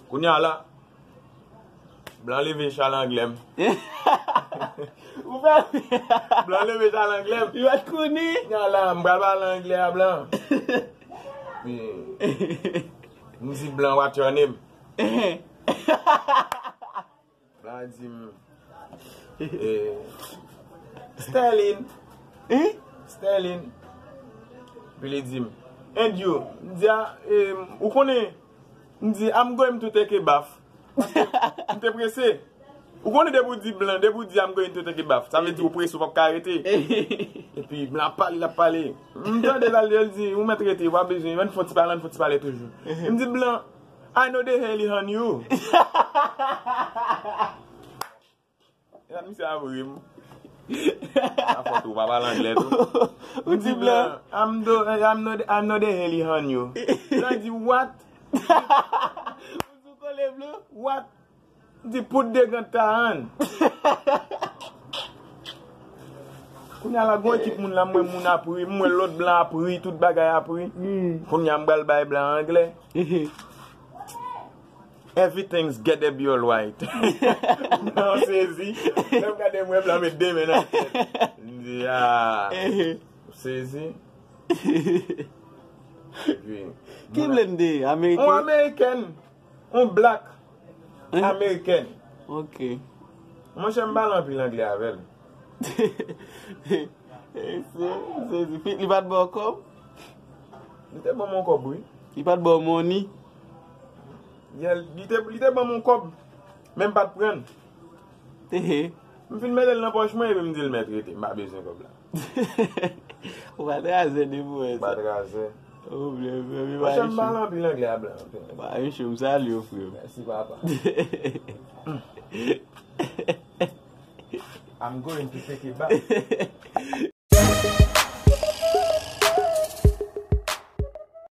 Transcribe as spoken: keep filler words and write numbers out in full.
Kounye a la, blan leve chal anglè m. Ou fè. Blan leve chal anglè m. Yo t konnen. Kounye a la, m pral pale anglè a blan. Epi, m di blan, "What your name?" Blan di m, eh, "Sterling." Hein? "Sterling." Epi li di m, "And you?" M di, "Ah, eh, ou konnen." M di, "I'm going to take a bath." Paske m te prese. Ou konnen depi w di blan, depi w di, "I'm going to take a bath," sa vle di ou prese, ou p ap ka rete. Epi blan ap pale, l ap pale. M tande l, l di, "Ou mèt rete, ou pa bezwen, ann fè yon ti pale, ann fè yon ti pale toujou." M di blan, "I know the hell on you." Gad misye ap ri m. Sa fòt ou pa pale anglè tou. Ou di blan. "I'm do, I'm not, I'm not the hell on you." Blan di, "What?" Ou sou kole blan? "What?" Di, "Put the gun down." Kounye a la, gon ekip moun la, m wè moun ap ri, m wè lòt blan ap ri, tout bagay ap ri. Kounye a m pral bay blan anglè. "Everything's gonna be alright." Blan sezi. Lè m gade, m wè blan met de men nan tèt. M di, "Ah, sezi." Epi, ki moun la, blende? Ameriken? On ameriken. On black. Hein? Ameriken. Ok. Monchè, m pale anpil anglè avè l. Se, se, li pa t ba w kòb? Li te ban m yon kòb, wi. Li pa t ba w moni? Yeah, li te, li te ban m yon kòb, men m pa t pran l. Ehe. M fin mete l nan pòch mwen epi m di l, "Mèt rete, m pa bezwen kòb la." Ou pa trazè depi w wè sa. Pa trazè. Oh, blan, blan, blan, pa pale anpil anglè a, blan. Ba, yon chou, m salye w, frè m. Mèsi, papa. I'm going to take a bath.